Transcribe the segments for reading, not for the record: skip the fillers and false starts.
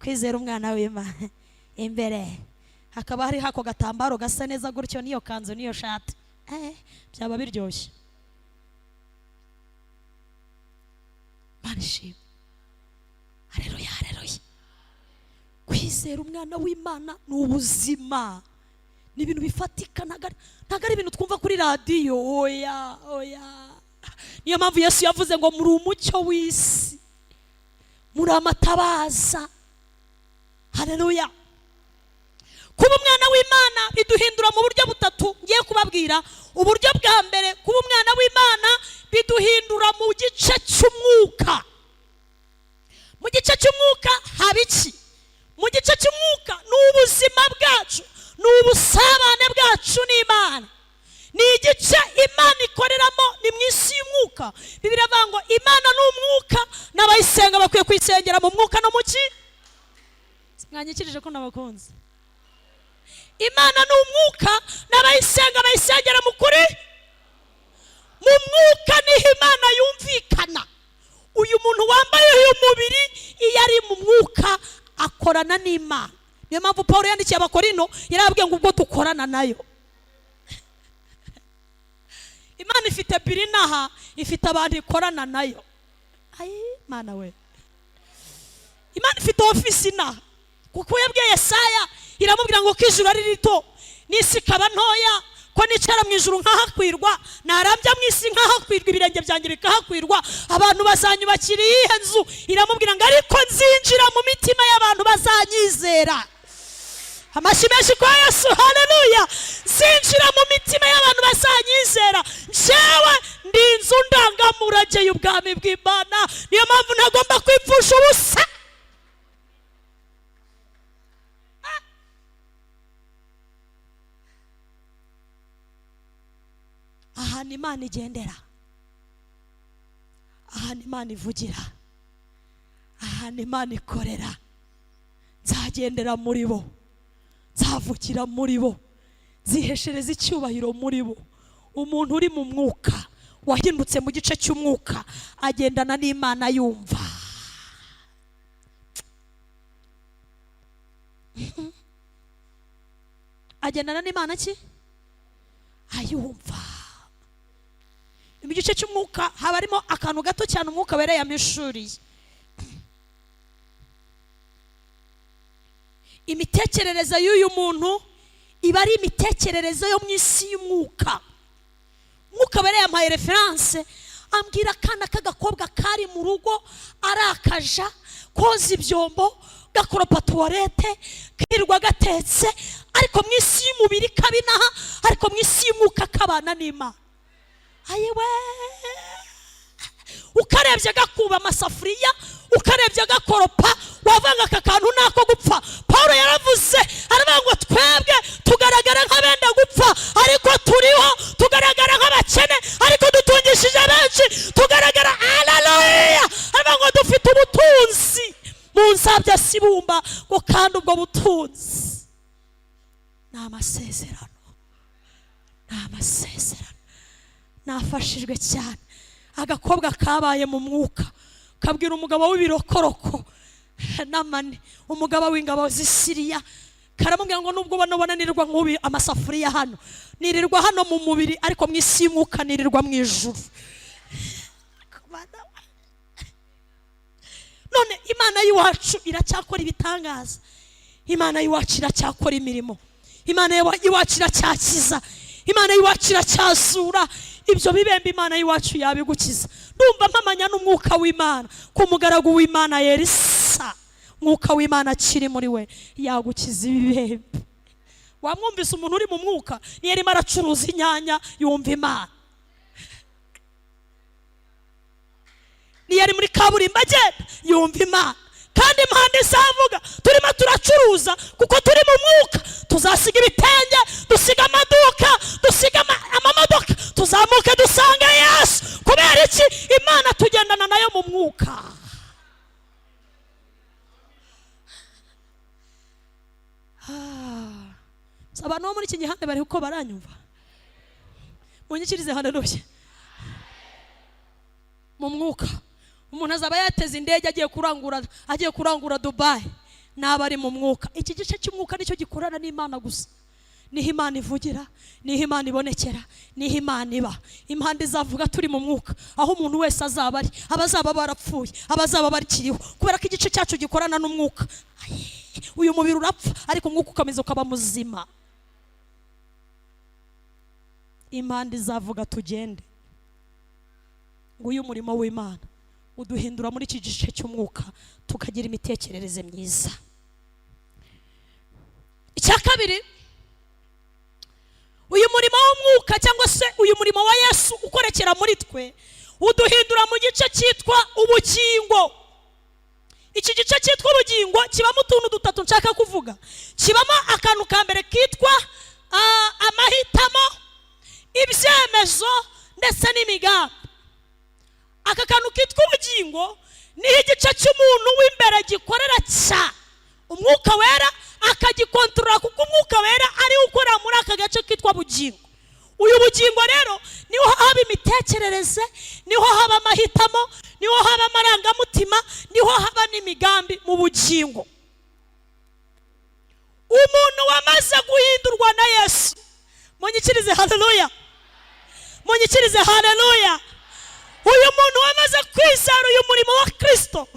Kwizera umwana w'Imana, imbere hakaba hariho ako gatambaro gasa neza gutyo, n'iyo kanzu n'iyo shati, byaba biryoshye. Imana ishimwe. Haleluya, haleluya. Kwizera umwana w'Imana ni ubuzima, ni ibintu bifatika, ntabwo ari ibintu twumva kuri radiyo. Oya, oya. Niyo mpamvu Yesu yavuze ngo muri umucyo w'isi, muri amatabaza. Haleluya. Kuba umwana w'Imana biduhindura mu buryo butatu ngiye kubabwira. Uburyo bwa mbere, kuba umwana w'Imana biduhindura mu gice cy'umwuka. Mu gice cy'umwuka haba iki? Mu gice cy'umwuka ni ubuzima bwacu, ni ubusabane bwacu n'Imana. Ni igice Imana ikoreramo, ni mu isi y'umwuka. Bibiliya iravuga ngo Imana ni umwuka, n'abayisenga bakwiye kuyisengera mu mwuka no mu ki? Mwanyikirije ko nabakunze. Imana ni umwuka, n'abayisenga bayisengera mu kuri. Mu mwuka niho Imana yumvikana. Uyu muntu wambaye uyu mubiri, iyo ari mu mwuka akorana n'Imana. Niyo mpamvu Paul yandikiye Abakorino, yarababwiye ngo ubwo dukorana nayo. Imana ifite birinaha, ifite abantu ikorana nayo. Ayi Mana we, Imana ifite ofisi inaha. Kuko yabwiye Yesaya, iramubwira ngo ko ijuru ari rito n'isi ikaba ntoya, ko nicara mu ijuru nkahakwirwa, narambya mu isi nkahakwirwa, ibirenge byanjye bikahakwirwa, abantu bazanyubakira iyihe nzu? Iramubwira ngo ariko nzinjira mu mitima y'abantu bazanyizera. Amashyi menshi kwa Yesu, haleluya. Nzinjira mu mitima y'abantu bazanyizera. Njyewe ndi inzu ndangamurage y'ubwami bw'Imana, niyo mpamvu ntagomba kwipfusha ubusa. Ahantu Imana igendera, ahantu Imana ivugira, ahantu Imana ikorera, nzagendera muri bo, nzavugira muri bo, nziheshereza icyubahiro muri bo. Umuntu uri mu mwuka, wahindutse mu gice cy'umwuka, agendana n'Imana yumva. Agendana n'Imana ki? Ayumva. Mu gice cy'umwuka haba harimo akantu gato cyane umwuka wera yamishuriye. Imitekerereze y'uyu muntu iba ari imitekerereze yo mu isi y'umwuka. Umwuka wera yampaye reference, ambwira akana k'agakobwa kari mu rugo arakaja koza ibyombo, gakoropa tuwarete, kirirwa gatetse, ariko mu isi y'umubiri kabinaha, ariko mu isi y'umwuka kabana n'Imana. Ayiwe, ukarebye gakuba amasafuriya, ukarebye gakoropa, wavanga aka kantu nako gupfa. Paul yaravuze aravuga ngo twebwe tugaragara nk'abenda gupfa ariko turiho, tugaragara nk'abakene ariko dutungishije benshi, tugaragara, haleluya. Aravuga ngo dufite ubutunzi mu nzabya sibumba, ngo kandi ubwo butunzi ni amasezerano, ni amasezerano. Nafashijwe cyane. Agakobwa kabaye mu mwuka kabwira umugabo w'ibirokoroko n'amani, umugabo w'ingabo z'i Siriya, karamubwira ngo nubwo ubona nirirwa nk'ubi amasafuriya hano, nirirwa hano mu mubiri, ariko mu isi y'umwuka nirirwa mu ijuru. None Imana y'iwacu iracyakora ibitangaza, Imana y'iwacu iracyakora imirimo, Imana y'iwacu iracyakiza, Imana y'iwacu iracyazura. Ibyo bibembe Imana y'iwacu yabigukiza. Ndumva mpamanya n'umwuka w'Imana ko umugaragu w'Imana Elisa, umwuka w'Imana akiri muri we, yagukiza ibibembe. Wamwumvise umuntu uri mu mwuka niyo arimo aracuruza inyanya yumva Imana, niyo ari muri kaburimbo agenda yumva Imana. Kandi impande izavuga turimo turacuruza kuko turi mu mwuka, tuzasiga ibitenge, dusiga amaduka, dusiga amamodoka, tuzamuke dusange Yesu. Kubera iki? Imana tugendana nayo mu mwuka. Abantu bo muri iki gihande bari uko baranyumva, munyikirize haleluya. Mu mwuka umuntu azaba yateze indege agiye kurangura, agiye kurangura Dubai, N'abari mu mwuka. Iki gice cy'umwuka nicyo gikorana n'Imana gusa, niho Imana ivugira, niho Imana ibonekera, niho Imana iba. Impanda izavuga turi mu mwuka, aho umuntu wese azaba ari, abazaba barapfuye, abazaba bakiriho, kubera ko igice cyacu gikorana n'umwuka. Aye, uyu mubiri urapfa, ariko umwuka ukomeza ukaba muzima. Impanda izavuga tugende. Nguyu umurimo w'Imana uduhindura muri iki gice cy'umwuka, tukagira imitekerereze myiza. Icya kabiri, uyu murimo w'umwuka cyangwa se uyu murimo wa Yesu ukorekera muri twe uduhindura mu gice cyitwa ubugingo. Iki gice cyitwa ubugingo kibamo utuntu dutatu nshaka kuvuga. Kibamo akantu ka mbere kitwa amahitamo, ibyemezo ndetse n'imigambi. Aka kantu kitwa ubugingo niho igice cy'umuntu w'imbere gikorera cyane, Umwuka Wera akagikontorora, kuko Umwuka Wera ariwe ukorera muri aka gace kitwa bugingo. Uyu bugingo rero niho haba imitekerereze, niho haba amahitamo, niho haba amarangamutima, niho haba n'imigambi mu bugingo. Umuntu wamaze guhindurwa na Yesu, munyikirize haleluya, munyikirize haleluya. Uyu muntu wamaze kwizera uyu murimo wa Kirisito,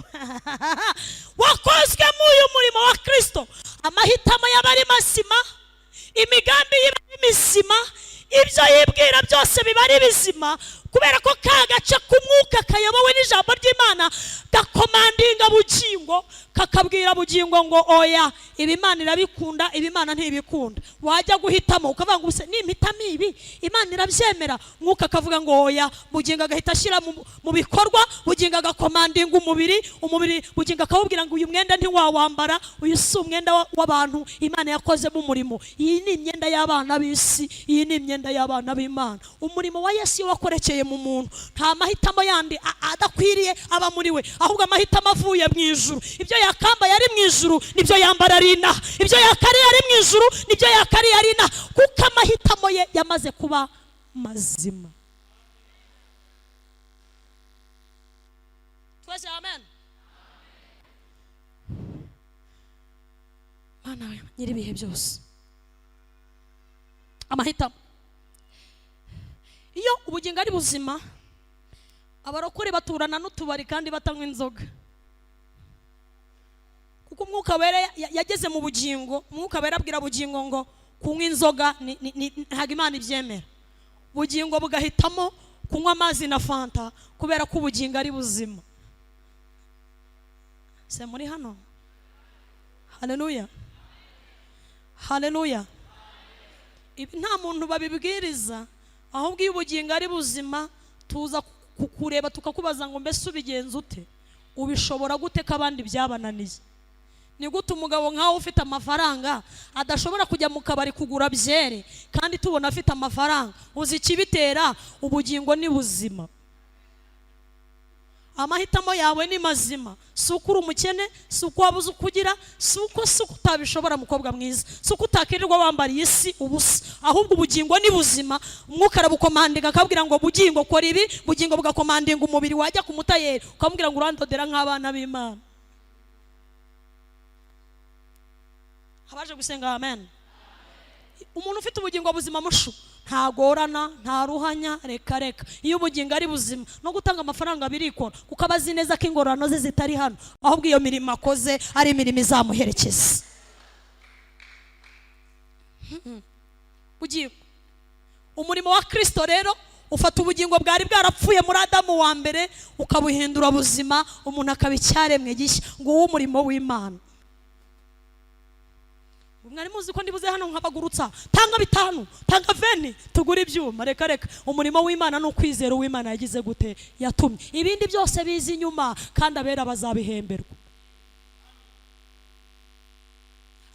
wakozwe muri uyu murimo wa Kirisito, amahitamo yaba ari mazima, imigambi ye iba ari mizima, ibyo yibwira byose biba ari bizima, kubera ko ka gace k'umwuka kayobowe n'ijambo ry'Imana gakomandinga bugingo, kakabwira bugingo ngo: "Oya, ibi Imana irabikunda, ibi Imana ntibikunda." Wajya guhitamo ukavuga ngo: "Ubuse nimpitamo ibi, Imana irabyemera?" Mwuka akavuga ngo: "Oya." Bugingo agahita ashyira mu bikorwa. Bugingo agakomandinga umubiri. Umubiri, bugingo akawubwira ngo: "Uyu mwenda ntiwawambara, uyu si umwenda w'abantu Imana yakozemo umurimo. Iyi ni imyenda y'abana b'isi, iyi ni imyenda y'abana b'Imana." Umurimo wa Yesu iyo wakorekeye mu muntu, nta mahitamo yandi adakwiriye aba muri we, ahubwo amahitamo avuye mu ijuru. Ibyo yakambaye ari mu ijuru nibyo yambara ari inaha, ibyo yakariye ari mu ijuru nibyo yakariye ari inaha, kuko amahitamo ye yamaze kuba mazima. Twese amen. Mana nyir'ibihe byose, amahitamo. Iyo ubugingo ari buzima, abarokore baturana n'utubari kandi batanywa inzoga, kuko Umwuka Wera yageze mu bugingo. Umwuka Wera abwira bugingo ngo: "Kunywa inzoga ntabwo Imana ibyemera." Bugingo bugahitamo kunywa amazi na fanta, kubera ko ubugingo ari buzima. Se muri hano? Haleluya, haleluya. Ibi nta muntu babibwiriza, ahubwo iyo ubugingo ari buzima tuza kukureba tukakubaza ngo: "Mbese ubigenza ute? Ubishobora gute ko abandi byabananiye? Ni gute umugabo nkawe ufite amafaranga adashobora kujya mu kabari kugura byeri kandi tubona afite amafaranga?" Uzi ikibitera? Ubugingo ni buzima, amahitamo yawe ni mazima. Si uko uri umukene, si uko wabuze uko ugira, si uko utabishobora, mukobwa mwiza, si uko utakirirwa wambara iyi si ubusa, ahubwo ubugingo ni buzima. Umwuka arabukomandinga, akabwira ngo: "Bugingo, kora ibi." Bugingo bugakomandinga umubiri. Wajya ku mutayeri ukamubwira ngo: "Urandodera nk'abana b'Imana." Abaje gusenga, amen. Umuntu ufite ubugingo buzima mushu ntagorana, ntaruhanya, reka reka. Iyo ubugingo ari buzima, no gutanga amafaranga birikora, kuko aba azi neza ko ingororano ze zitari hano, ahubwo iyo mirimo akoze ari imirimo izamuherekeza. Bugingo, umurimo wa Kirisito rero ufata ubugingo bwari bwarapfuye muri Adamu wa mbere, ukabuhindura buzima, umuntu akaba icyaremwe gishya. Ngo uwo umurimo w'Imana, mwari muzi ko ndibuze hano nkabagurutsa: "Tanga 5, tanga 20, tugure ibyuma." Reka reka. Umurimo w'Imana ni ukwizera uw'Imana yagize gute? Yatumye. Ibindi byose biza inyuma, kandi abera bazabihemberwa.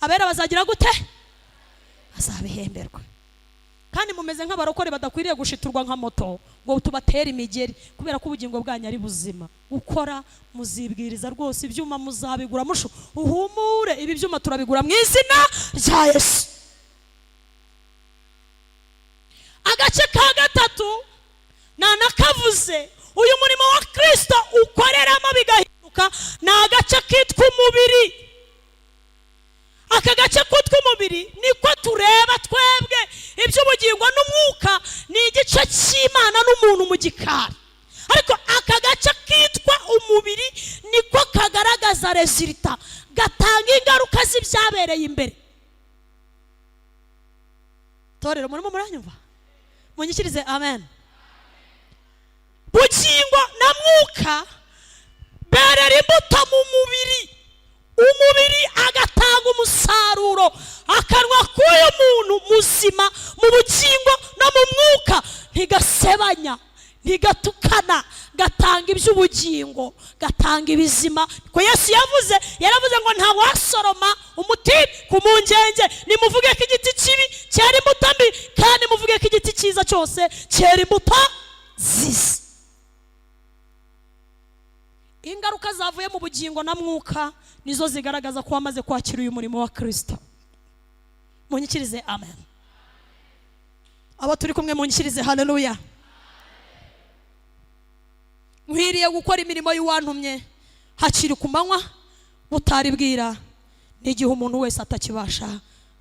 Abera bazagira gute? Bazabihemberwa. Kandi mumeze nk'abarokore badakwiriye gushiturwa nka moto ngo tubatere imigeri, kubera ko ubugingo bwanyu ari buzima. Gukora muzibwiriza rwose, ibyuma muzabigura. Mushu uhumure, ibi byuma turabigura mu izina rya Yesu. Agace ka gatatu ntanakavuze, uyu murimo wa Kirisito ukoreramo bigahinduka, ni agace kitwa umubiri. Iby'umubiri niko tureba twebwe, iby'ubugingo n'umwuka ni igice cy'Imana n'umuntu mu gikari. Ariko aka gace kitwa umubiri niko kagaragaza résultat, gatanga ingaruka z'ibyabereye imbere. Torero, murimo muranyumva? Munyikirize amen. Bugingo na mwuka berera imbuto mu mubiri, umubiri agatanga umusaruro. Akanwa k'uyu muntu muzima mu bugingo no mu mwuka ntigasebanya, ntigatukana, gatanga iby'ubugingo, gatanga ibizima. Ko Yesu yavuze, yaravuze ngo nta wasoroma umutini ku mungenge. Nimuvuge ko igiti kibi cyera imbuto mbi, kandi muvuge ko igiti cyiza cyose cyera imbuto nziza. Ingaruka zavuye mu bugingo na mwuka nizo zigaragaza ko wamaze kwakira uyu murimo wa Kirisito. Munyikirize amen. Abo turi kumwe, munyikirize haleluya. Nkwiriye gukora imirimo y'uwantumye hakiri ku manywa, butari bwira, n'igihe umuntu wese atakibasha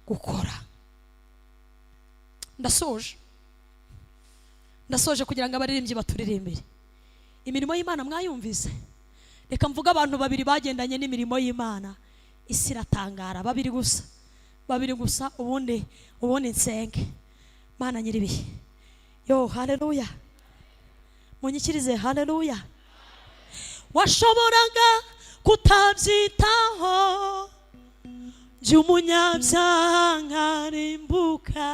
gukora. Ndasoje, ndasoje kugira ngo abaririmbyi baturirimbire. Imirimo y'Imana mwayumvise. Reka mvuge abantu babiri bagendanye n'imirimo y'Imana, isi iratangara. Babiri gusa, babiri gusa, ubundi nsenge Mana nyiribihe. Yo, haleluya! Munyikirize haleluya. Washoboraga kutabyitaho, by'umunyabyaha nkarimbuka,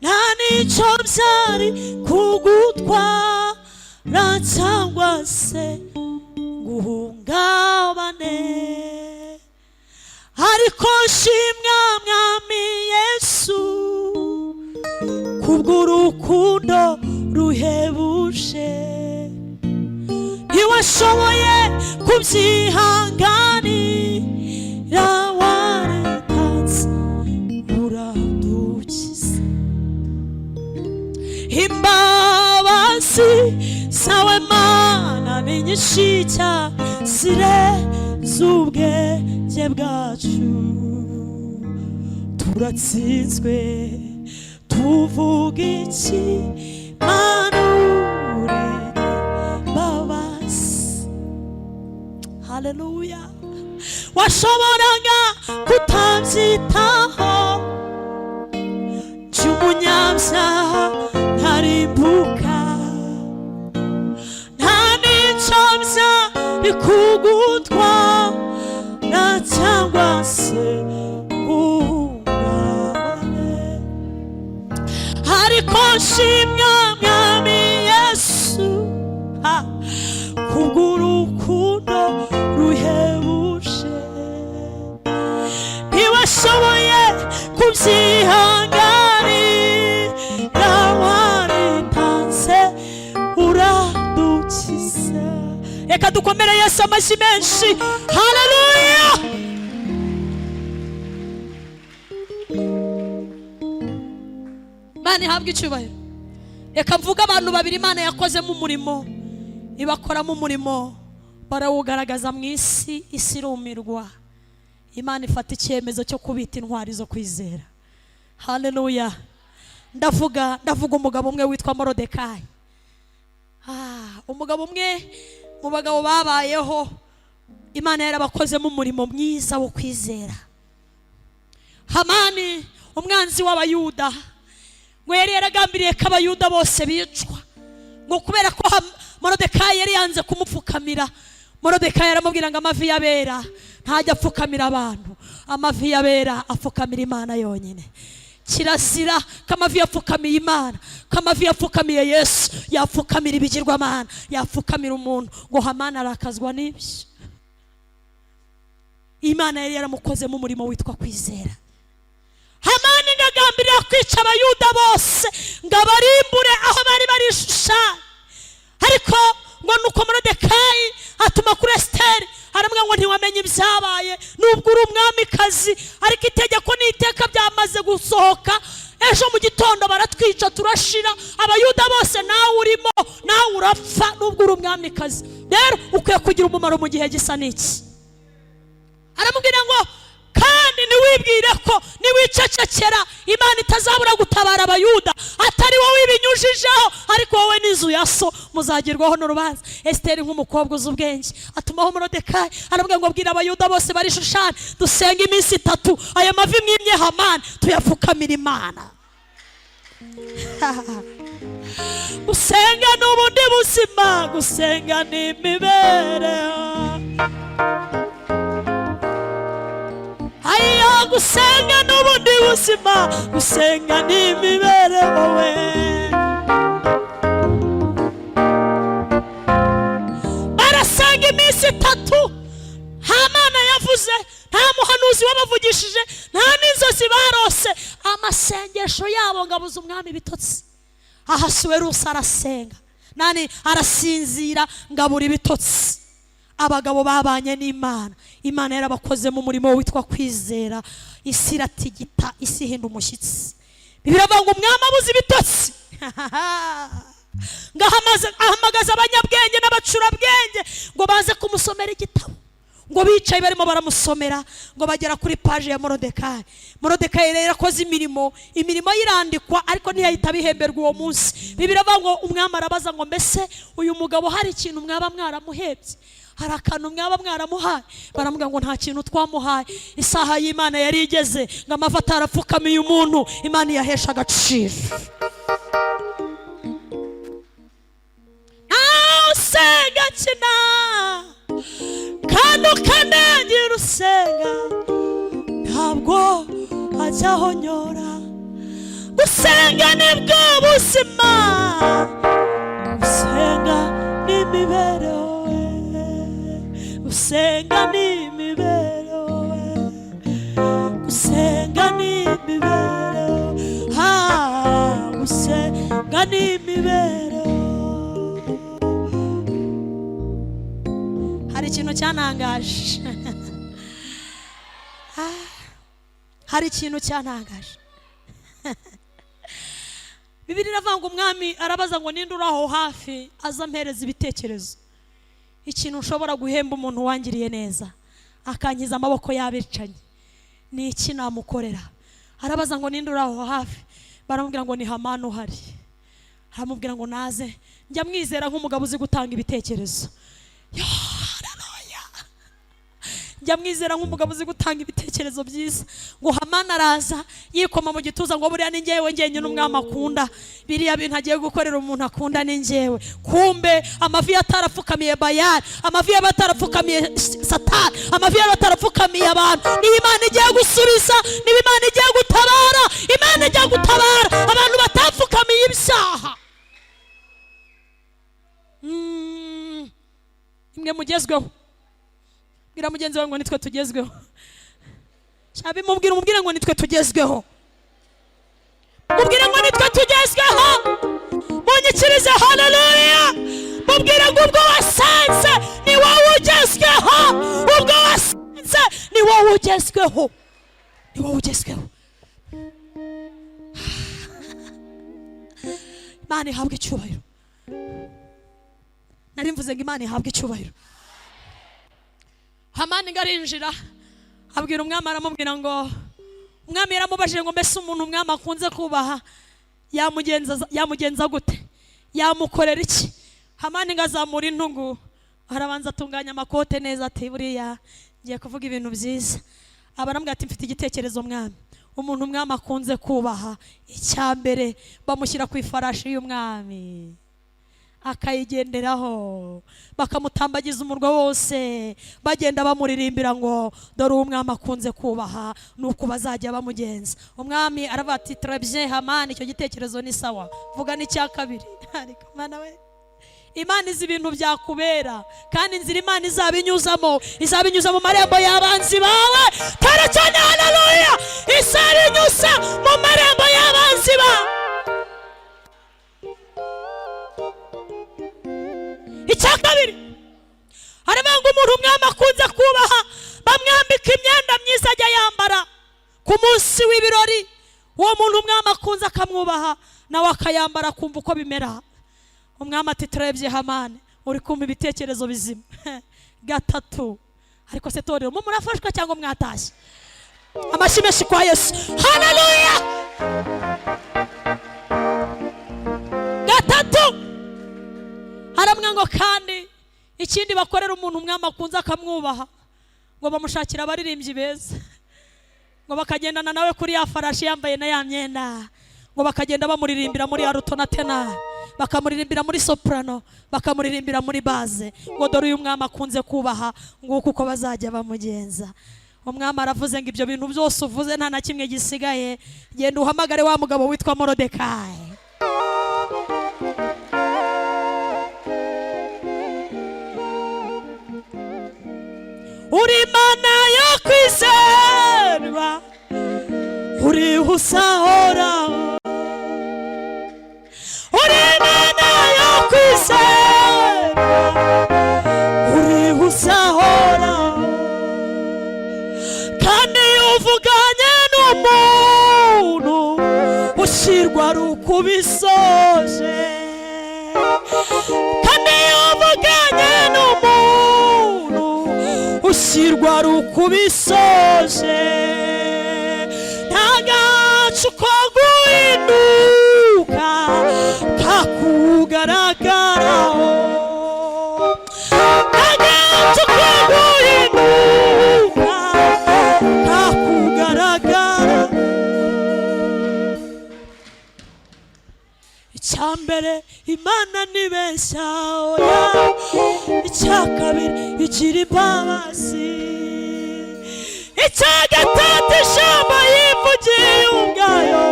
nta n'icyo byari kugutwara cyangwa se guhungabane. Ariko shimwa Mwami Yesu kubw'urukundo ruhebuje. Ntiwashoboye kubyihanganira, waritanze uradukiza. Imbabazi zawe Mana ni nyinshi cyane, zirenze ubwenge bwacu. Turatsinzwe, tuvuga iki? Mana, uri imbabazi. Haleluya! Washoboraga kutabyitaho, cy'umunyabyaha nkarimbuka, nta n'icyo byari kugutwara cyangwa se guhungabane. Ariko nshimwa Mwami Yesu, ha, kubw'urukundo ruhebuje. Ntiwashoboye kubyihanganira, waritanze uradukiza. Reka dukomere Yesu amashyi menshi. Haleluya! Imana ihabwe icyubahiro. Reka mvuge abantu babiri Imana yakozemo umurimo, ibakoramo umurimo, barawugaragaza mu isi, isi irumirwa. Imana ifata icyemezo cyo kubita intwari zo kwizera. Haleluya! Ndavuga umugabo umwe witwa Morodekayi. Umugabo umwe mu bagabo babayeho Imana yarabakozemo umurimo mwiza wo kwizera. Hamani, umwanzi w'Abayuda, ngo yari yaragambiriye ko Abayuda bose bicwa, ngo kubera ko Morodekayi yari yanze kumupfukamira. Morodekayi aramubwira ngo amavi y'abera ntajya apfukamira abantu, amavi y'abera apfukamira Imana yonyine. Kirazira ko amavi yapfukamiye Imana, ko amavi yapfukamiye Yesu yapfukamira ibigirwamana, yapfukamira umuntu. Ngo Hamani arakazwa n'ibyo. Imana yari yaramukozemo umurimo witwa kwizera. Hamani ngagambirira kwica Abayuda bose ngo abarimbure aho bari barishushanya. Ariko ngo nuko Morodekayi atuma kuri Esiteri, aramubwira ngo ntiwamenye ibyabaye nubwo uri umwamikazi, ariko itegeko n'iteka byamaze gusohoka. Ejo mu gitondo baratwica, turashira Abayuda bose, nawe urimo, nawe urapfa nubwo uri umwamikazi. Rero ukwiye kugira umumaro mu gihe gisa n'iki. Aramubwira ngo kandi Ntiwibwire ko niwicecekera Imana itazabura gutabara Abayuda. Atari wowe ibinyujijeho, ariko wowe n'inzu ya so muzagerwaho n'urubanza. Esiteri nk'umukobwa uzi ubwenge atumaho Morodekayi, aramubwira ngo: "Bwira Abayuda bose bari Shushani, dusenge iminsi 3, aya mavi mwimye Hamani tuyapfukamira Imana." Gusenga ni ubundi buzima, gusenga ni imibereho. Ayo gusenga ni ubundi buzima, gusenga ni imibereho we. Barasenga iminsi 3. Nta Mana yavuze, nta muhanuzi wabavugishije, nta n'inzozi barose. Amasengesho yabo ngo abuze umwami ibitotsi. Ahasuwerusi arasenga nani arasinzira ngo abura ibitotsi. Abagabo babanye n'Imana, Imana yarabakozemo umurimo witwa kwizera, isi iratigita, isi ihinda umushyitsi. Bibiliya iravuga ngo umwami abuze ibitotsi, ngo ahamagaze abanyabwenge n'abacurabwenge ngo baze kumusomera igitabo. Ngo bicaye barimo baramusomera, ngo bagera kuri paji ya Morodekayi. Morodekayi rero akoze imirimo, imirimo ye irandikwa, ariko ntiyahita abihemberwa uwo munsi. Bibiliya iravuga ngo umwami arabaza ngo: "Mbese uyu mugabo hari ikintu mwaba mwaramuhebye? Hari akantu mwaba mwaramuhaye?" Baramubwira ngo: "Nta kintu twamuhaye." Isaha y'Imana yari igeze ngo amavi atarapfukamiye umuntu Imana iyahesha agaciro. Ntawe usenga akina, kandi ukandagira usenga ntabwo ajya ahonyora. Gusenga nibwo buzima, gusenga ni imibereho we, gusenga ni imibereho we, gusenga ni imibereho, ha, gusenga ni imibereho. Hari ikintu cyantangaje. Ah, hari ikintu cyantangaje. Bibiliya iravuga ngo umwami arabaza ngo: "Ninde uri aho hafi aza ampereza ibitekerezo, ikintu ushobora guhemba umuntu wangiriye neza akankiza amaboko y'abicanyi? Ni iki namukorera?" Arabaza ngo: "Ninde uri aho hafi?" Baramubwira ngo: "Ni Hamani uhari." Aramubwira ngo naze. Njya mwizera nk'umugabo uzi gutanga ibitekerezo. Yo, haleluya! Njya mwizera nk'umugabo uzi gutanga ibitekerezo byiza. Ngo Hamani araza yikoma mu gituza ngo: "Buriya ni njyewe njyenyine umwami akunda. Biriya bintu agiye gukorera umuntu akunda ni njyewe." Kumbe amavi atarapfukamiye Bayali, amavi yaba atarapfukamiye Satani, amavi yaba atarapfukamiye abantu, niba Imana igiye gusubiza, niba Imana igiye gutabara, Imana igiye gutabara abantu batapfukamiye ibyaha. Imwe mugezweho. Bwira mugenzi wawe ngo: "Nitwe tugezweho." Bimubwira, umubwire ngo: "Nitwe tugezweho." Mubwire ngo: "Nitwe tugezweho." Munyikirize haleluya. Mubwire ngo: "Ubwo wasanze ni wowe ugezweho, ubwo wasanze ni wowe ugezweho, ni wowe ugezweho." Imana ihabwe icyubahiro. Nari mvuze ngo Imana ihabwe icyubahiro. Hamani ngo arinjira, abwira umwami, aramubwira ngo, umwami yaramubajije ngo: "Mbese umuntu umwami akunze kubaha yamugenza gute? Yamukorera iki?" Hamani ngo azamura intugu, arabanza atunganya amakote neza, ati: "Buriya ngiye kuvuga ibintu byiza." Aba aramubwira ati: "Mfite igitekerezo mwami. Umuntu umwami akunze kubaha, icya mbere bamushyira ku ifarashi y'umwami akayigenderaho, bakamutambagiza umurwa wose, bagenda bamuririmbira ngo: 'Dore uwo umwami akunze kubaha,' nuko bazajya bamugenza." Umwami aravuga ati: "Très bien, Hamani, icyo gitekerezo ni sawa, vuga n'icya kabiri." Ariko Mana we, Imana izi ibintu byakubera, kandi inzira Imana izabinyuzamo, izabinyuza mu marembo y'abanzi bawe. Tara cyane haleluya! Izabinyuza mu marembo y'abanzi bawe. Icya kabiri haravuga ngo umuntu umwami akunze kubaha bamwambika imyenda myiza ajya yambara ku munsi w'ibirori. Uwo muntu umwami akunze akamwubaha, nawe akayambara akumva uko bimera. Umwami ati: "Turebye Hamani, uri kumva ibitekerezo bizima." Gatatu. Ariko se torero, murafashwa cyangwa mwatashye? Amashyi menshi kwa Yesu. Haleluya! Gatatu haramwe ngo kandi ikindi bakorera umuntu umwami akunze akamwubaha, ngo bamushakira abaririmbyi beza, ngo bakagendana nawe kuri ya farashi yambaye na ya myenda, ngo bakagenda bamuririmbira muri alto na tenor, bakamuririmbira muri soprano, bakamuririmbira muri basse, ngo dore uyu mwami akunze kubaha, nguko uko bazajya bamugenza. Umwami aravuze ngo ibyo bintu byose uvuze nta na kimwe gisigaye, genda uhamagare wa mugabo witwa Morodekayi. Uri Imana yo kwizerwa, uri usahoraho, uri Imana yo kwizerwa, uri usahoraho, kandi iyo uvuganye n'umuntu ushyirwa ari uko ubisoje, kandi iyo uvuganye n'umuntu ushyirwa ari uko ubisoje, nta gacu ko guhinduka kakugaragaraho, nta gacu ko guhinduka kakugaragara. Icya mbere Imana ntibeshya, oya. Icya kabiri igira imbabazi. Icya gatatu ijambo yivugiye ubwayo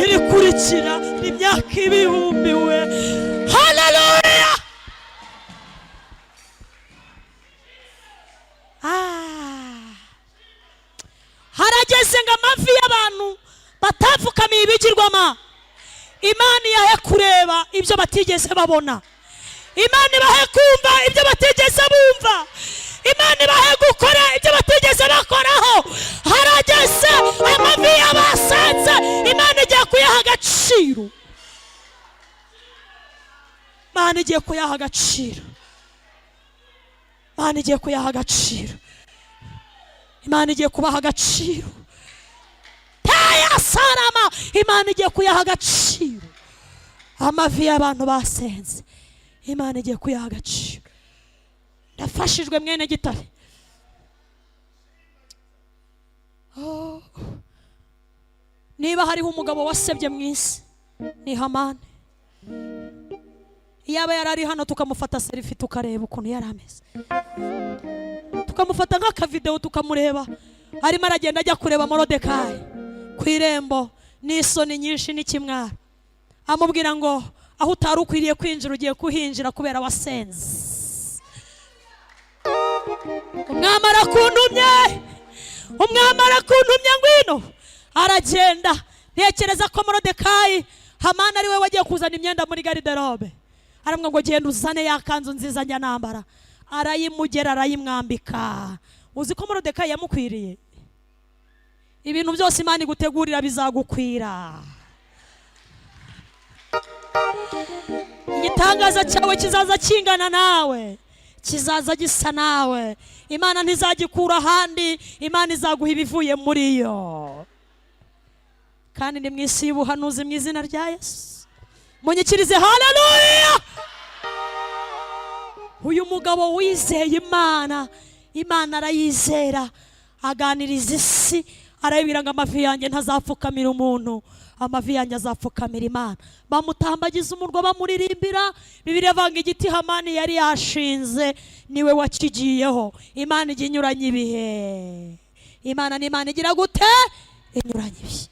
irikurikira imyaka ibihumbi we. Haleluya! Harageze ngo amavi y'abantu batapfukamiye ibigirwamana, Imana iyahe kureba ibyo batigeze babona, Imana ibahe kumva ibyo batigeze bumva, Imana ibahe gukora ibyo batigeze bakoraho. Harageze amavi y'abasenze, Imana igiye kuyaha agaciro, Imana igiye kuyaha agaciro, Imana igiye kuyaha agaciro, Imana igiye kubaha agaciro. Taya sarama, Imana igiye kuyaha agaciro. Amavi y'abantu basenze, Imana igiye kuyaha agaciro. Ndafashijwe mwene Gitare. Oh. Niba hariho umugabo wasebye mu isi ni Hamani. Iyaba yari ari hano tukamufata selfie tukareba ukuntu yari ameze, tukamufata nk'akavideo tukamureba arimo aragenda ajya kureba Morodekayi ku irembo n'isoni nyinshi n'ikimwaro, amubwira ngo aho utari ukwiriye kwinjira ugiye kuhinjira kubera wasenze. Umwami arakuntumye, umwami arakuntumye, ngwino. Aragenda. Ntekereza ko Morodekayi Hamani ari we wagiye kuzana imyenda muri garderobe, aramubwira ngo genda uzane ya kanzu nziza njya nambara. Arayimugera, arayimwambika. Uzi ko Morodekayi yamukwiriye? Ibintu byose Imana igutegurira bizagukwira. Igitangaza cyawe kizaza kingana nawe, kizaza gisa nawe. Imana ntizagikura ahandi, Imana izaguha ibivuye muri yo. Kandi ni mu isi y'ubuhanuzi mu izina rya Yesu. Munyikirize haleluya. Uyu mugabo wizeye Imana, Imana arayizera, aganiriza isi, arayibwira ngo amavi yanjye ntazapfukamira umuntu, amavi yanjye azapfukamira Imana. Bamutambagiza umurwa, bamuririmbira. Bibiliya ivanga igiti Hamani yari yashinze niwe wakigiyeho. Imana ijya inyuranya ibihe. Imana ni Imana igira gute? Inyuranya ibihe.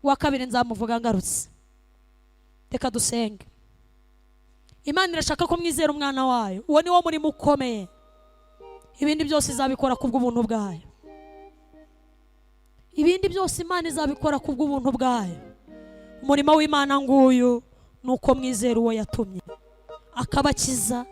Uwa kabiri nzamuvuga ngarutse. Reka dusenge. Imana irashaka ko mwizera umwana wayo. Uwo ni wo murimo ukomeye. Ibindi byose izabikora kubw'ubuntu bwayo. Ibindi byose Imana izabikora kubw'ubuntu bwayo. Umurimo w'Imana nguyu ni uko mwizera uwo yatumye, akabakiza,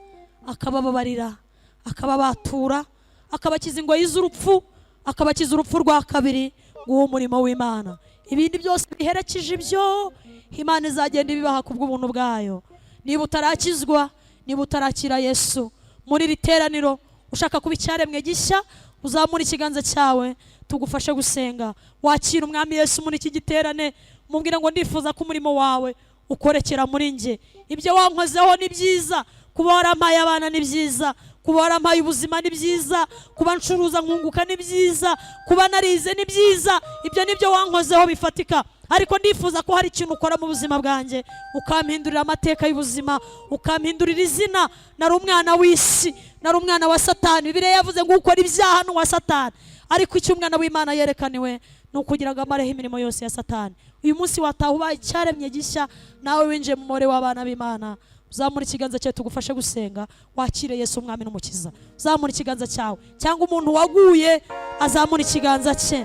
akabababarira, akababatura, akabakiza ingoyi z'urupfu, akabakiza urupfu rwa kabiri. Nguwo umurimo w'Imana. Ibindi byose biherekeje ibyo Imana izagenda ibibaha kubw'ubuntu bwayo. Niba utarakizwa, niba utarakira Yesu muri iri teraniro, ushaka kuba icyaremwe gishya, Uzamure ikiganza cyawe tugufashe gusenga, wakira Umwami Yesu muri iki giterane, umubwire ngo: "Ndifuza ko umurimo wawe ukorekera muri njye. Ibyo wankozeho ni byiza, kuba warampaye abana ni byiza, kuba warampaye ubuzima ni byiza, kuba ncuruza nkunguka ni byiza, kuba narize ni byiza, ibyo ni byo wankozeho bifatika. Ariko ndifuza ko hari ikintu ukora mu buzima bwanjye, ukampindurira amateka y'ubuzima, ukampindurira izina. Nari umwana w'isi, nari umwana wa Satani." Bibiliya yavuze ngo ukora ibyaha ni uwa Satani, ariko icyo umwana w'Imana yerekaniwe ni ukugira ngo amareho imirimo yose ya Satani. Uyu munsi wataha ubaye icyaremye gishya, nawe winjiye mu mubare w'abana b'Imana. Uzamura ikiganza cyawe tugufashe gusenga, wakire Yesu Umwami n'Umukiza. Uzamura ikiganza cyawe, cyangwa umuntu waguye azamura ikiganza cye.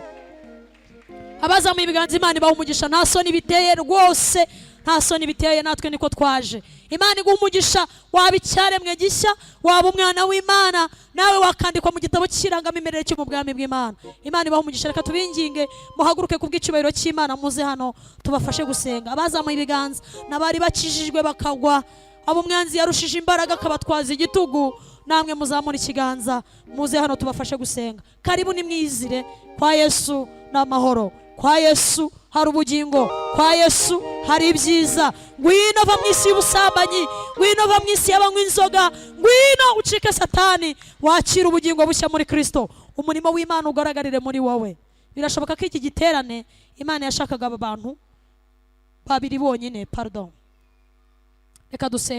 Abazamuye ibiganza, Imana ibaha umugisha. Nta soni biteye rwose, nta soni biteye, natwe niko twaje. Imana iguha umugisha. Waba icyaremwe gishya, waba umwana w'Imana, nawe wakandikwa mu gitabo cy'irangamimerere cyo mu bwami bw'Imana. Imana ibaha umugisha. Reka tubinginge muhaguruke ku bw'icyubahiro cy'Imana, muze hano tubafashe gusenga. Abazamuye ibiganza n'abari bakijijwe bakagwa, abo umwanzi yarushije imbaraga akabatwaza igitugu, namwe muzamura ikiganza muze hano tubafashe gusenga. Karibu, nimwizire. Kwa Yesu ni amahoro, kwa Yesu hari ubugingo, kwa Yesu hari ibyiza. Ngwino va mu isi y'ubusambanyi, ngwino va mu isi y'abanywa inzoga, ngwino ucike Satani, wakire ubugingo bushya muri Kirisito, umurimo w'Imana ugaragarire muri wowe. Birashoboka ko iki giterane Imana yashakaga aba bantu babiri bonyine. Pardon, reka dusenge.